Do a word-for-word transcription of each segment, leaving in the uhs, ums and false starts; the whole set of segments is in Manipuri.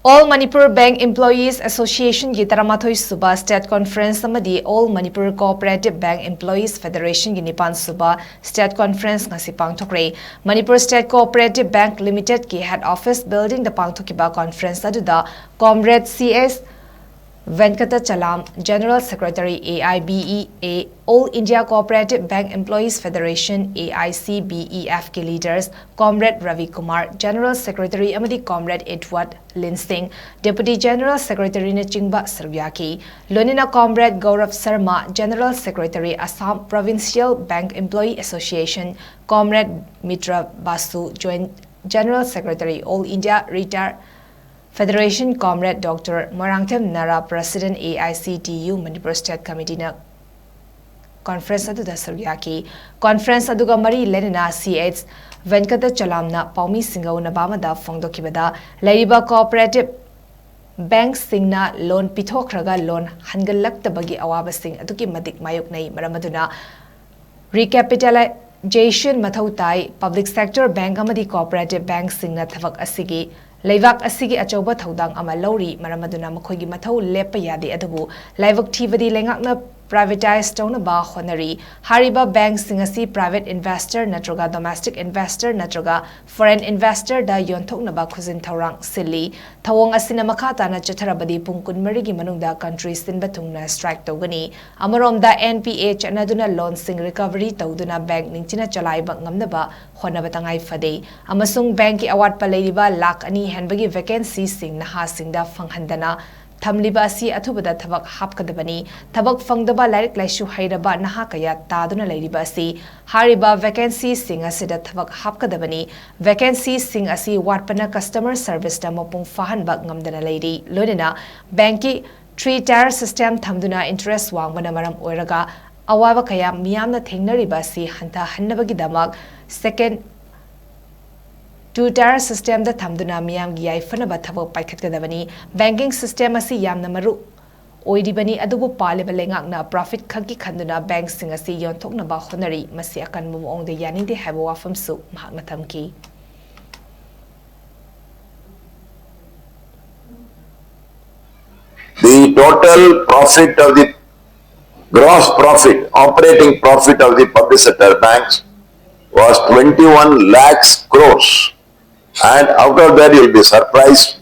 All Manipur Bank Employees Association ꯒꯤ ꯇꯔꯥꯃꯥꯊꯣꯏ ꯁꯨꯕ State Conference ꯑꯃꯗꯤ All Manipur Cooperative Bank Employees Federation ꯒꯤ ꯅꯤꯄꯥꯟ ꯁꯨꯕ State Conference ꯉꯁꯤ ꯄꯥꯡꯊꯣꯛꯈ꯭ꯔꯦ꯫ Manipur State Cooperative Bank Limited ꯒꯤ Head Office Building ꯗ ꯄꯥꯡꯊꯣꯛꯈꯤꯕ conference ꯑꯗꯨꯗ Comrade C S Venkatachalam, General Secretary A I B E A, All India Cooperative Bank Employees Federation, A I C B E F ꯀꯤ leaders, Comrade Ravi Kumar, General Secretary ꯑꯃꯗꯤ Comrade Edward Linsing, Deputy General Secretary ꯅꯆꯤꯡꯕ ꯁꯔꯨꯛ ꯌꯥꯈꯤ꯫ ꯂꯣꯏꯅꯅ Comrade Gaurav Sharma, General Secretary Assam Provincial Bank Employee Association, Comrade Mitra Basu, Joint General Secretary All India Retired Federation, Comrade Doctor Moirangthem Nara, President A I C T U Manipur State Committee ꯅ conference ꯑꯗꯨꯗ ꯁꯔꯨꯛ ꯌꯥꯈꯤ꯫ Conference ꯑꯗꯨꯒ ꯃꯔꯤ ꯂꯩꯅꯅ C H Venkatachalamꯅ ꯄꯥꯎꯃꯤꯁꯤꯡꯒ ꯎꯅꯕ ꯑꯃꯗ ꯐꯣꯡꯗꯣꯛꯈꯤꯕꯗ, ꯂꯩꯔꯤꯕ cooperative bank ꯁꯤꯡꯅ loan ꯄꯤꯊꯣꯛꯈ꯭ꯔꯒ loan ꯍꯟꯒꯠꯂꯛꯇꯕꯒꯤ ꯑꯋꯥꯕꯁꯤꯡ ꯑꯗꯨꯛꯀꯤ ꯃꯇꯤꯛ ꯃꯥꯌꯣꯛꯅꯩ꯫ ꯃꯔꯝ ꯑꯗꯨꯅ recapitalization ꯃꯊꯧ ꯇꯥꯏ꯫ Public sector bank ꯑꯃꯗꯤ cooperative bank ꯁꯤꯡꯅ ꯊꯕꯛ ꯑꯁꯤꯒꯤ, ꯂꯩꯕꯥꯛ ꯑꯁꯤꯒꯤ ꯑꯆꯧꯕ ꯊꯧꯗꯥꯡ ꯑꯃ ꯂꯧꯔꯤ꯫ ꯃꯔꯝ ꯑꯗꯨꯅ ꯃꯈꯣꯏꯒꯤ ꯃꯊꯧ ꯂꯦꯞꯄ ꯌꯥꯗꯦ꯫ ꯑꯗꯨꯕꯨ ꯂꯥꯏꯕꯛ ꯊꯤꯕꯗꯤ ꯂꯩꯉꯥꯛꯅ privatise ꯇꯧꯅꯕ ꯍꯣꯠꯅꯔꯤ꯫ ꯍꯥꯏꯔꯤꯕ bank ꯁꯤꯡ ꯑꯁꯤ private investor ꯅꯠꯇ꯭ꯔꯒ domestic investor ꯅꯠꯇ꯭ꯔꯒ foreign investor ꯗ ꯌꯣꯟꯊꯣꯛꯅꯕ ꯈꯨꯖꯤꯟ ꯊꯧꯔꯥꯡ ꯁꯤꯜꯂꯤ꯫ ꯊꯧꯑꯣꯡ ꯑꯁꯤꯅ ꯃꯈꯥ ꯇꯥꯅ ꯆꯠꯊꯔꯕꯗꯤ ꯄꯨꯡ ꯀꯨꯟꯃꯔꯤꯒꯤ ꯃꯅꯨꯡꯗ country ꯁꯤꯟꯕ ꯊꯨꯡꯅ strike ꯇꯧꯒꯅꯤ꯫ ꯑꯃꯔꯣꯝꯗ, N P A ꯆꯠꯅꯗꯨꯅ loan ꯁꯤꯡ recovery ꯇꯧꯗꯨꯅ bank ꯅꯤꯡꯊꯤꯅ ꯆꯂꯥꯏꯕ ꯉꯝꯅꯕ ꯍꯣꯠꯅꯕ ꯇꯉꯥꯏ ꯐꯗꯦ ꯑꯃꯁꯨꯡ bank ꯀꯤ ꯑꯋꯥꯠꯄ ꯂꯩꯔꯤꯕ ꯂꯥꯈ ꯑꯅꯤ ꯍꯦꯟꯕꯒꯤ vacancy ꯁꯤꯡ ꯅꯍꯥꯁꯤꯡꯗ ꯐꯪꯍꯟꯗꯅ ꯊꯝꯂꯤꯕ ꯑꯁꯤ ꯑꯊꯨꯕꯗ ꯊꯕꯛ ꯍꯥꯞꯀꯗꯕꯅꯤ꯫ ꯊꯕꯛ ꯐꯪꯗꯕ ꯂꯥꯏꯔꯤꯛ ꯂꯥꯏꯁꯨ ꯍꯩꯔꯕ ꯅꯍꯥ ꯀꯌꯥ ꯇꯥꯗꯨꯅ ꯂꯩꯔꯤꯕ ꯑꯁꯤ ꯍꯥꯏꯔꯤꯕ vacancy ꯁꯤꯡ ꯑꯁꯤꯗ ꯊꯕꯛ ꯍꯥꯞꯀꯗꯕꯅꯤ꯫ Vacancy ꯁꯤꯡ ꯑꯁꯤ ꯋꯥꯠꯄꯅ customer service ꯇ ꯃꯄꯨꯡ ꯐꯥꯍꯟꯕ ꯉꯝꯗꯅ ꯂꯩꯔꯤ꯫ ꯂꯣꯏꯅꯅ bank ꯀꯤ three tier system ꯊꯝꯗꯨꯅ interest ꯋꯥꯡꯕꯅ ꯃꯔꯝ ꯑꯣꯏꯔꯒ ꯑꯋꯥꯕ ꯀꯌꯥ ꯃꯤꯌꯥꯝꯅ ꯊꯦꯡꯅꯔꯤꯕ ꯑꯁꯤ ꯍꯟꯊꯍꯟꯅꯕꯒꯤꯗꯃꯛ second two tier system ꯗ ꯊꯝꯗꯨꯅ ꯃꯤꯌꯥꯝꯒꯤ ꯌꯥꯏꯐꯅꯕ ꯊꯕꯛ ꯄꯥꯏꯈꯠꯀꯗꯕꯅꯤ꯫ Banking system ꯑꯁꯤ ꯌꯥꯝꯅ ꯃꯔꯨ ꯑꯣꯏꯔꯤꯕꯅꯤ, ꯑꯗꯨꯕꯨ ꯄꯥꯜꯂꯤꯕ ꯂꯩꯉꯥꯛꯅ profit ꯈꯛꯀꯤ ꯈꯟꯗꯨꯅ bank ꯁꯤꯡ ꯑꯁꯤ ꯌꯣꯟꯊꯣꯛꯅꯕ ꯍꯣꯠꯅꯔꯤ꯫ ꯃꯁꯤ ꯑꯀꯟꯕ ꯃꯑꯣꯡꯗ ꯌꯥꯅꯤꯡꯗꯦ ꯍꯥꯏꯕ ꯋꯥꯐꯝꯁꯨ ꯃꯍꯥꯛꯅ ꯊꯝꯈꯤ꯫ total profit of the gross profit, operating profit of the public sector banks was twenty-one lakhs crores. And out of that, you'll be surprised,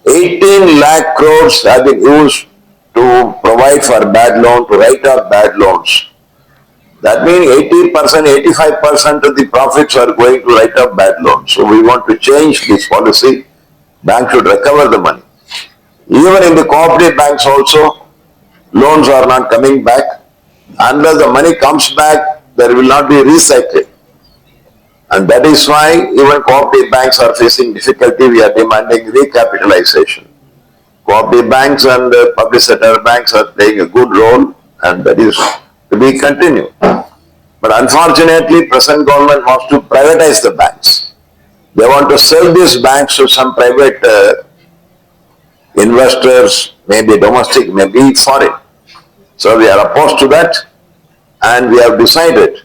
eighteen lakh crores have been used to provide for bad loan, to write off bad loans. That means eighty percent, eighty-five percent of the profits are going to write off bad loans. So we want to change this policy. Bank should recover the money. Even in the cooperative banks also, loans are not coming back. Unless the money comes back, there will not be recycling. And that is why even cooperative banks are facing difficulty. We are demanding recapitalization. Cooperative banks and uh, public sector banks are playing a good role, and that is to be continued. But unfortunately, present government wants to privatize the banks. They want to sell these banks to some private uh, investors, maybe domestic, maybe foreign. So we are opposed to that, and we have decided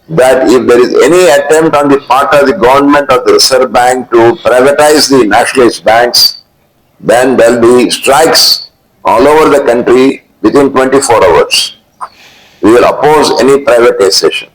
that if there is any attempt on the part of the government or the Reserve Bank to privatize the nationalized banks, then there will be strikes all over the country within twenty-four hours. We will oppose any privatization.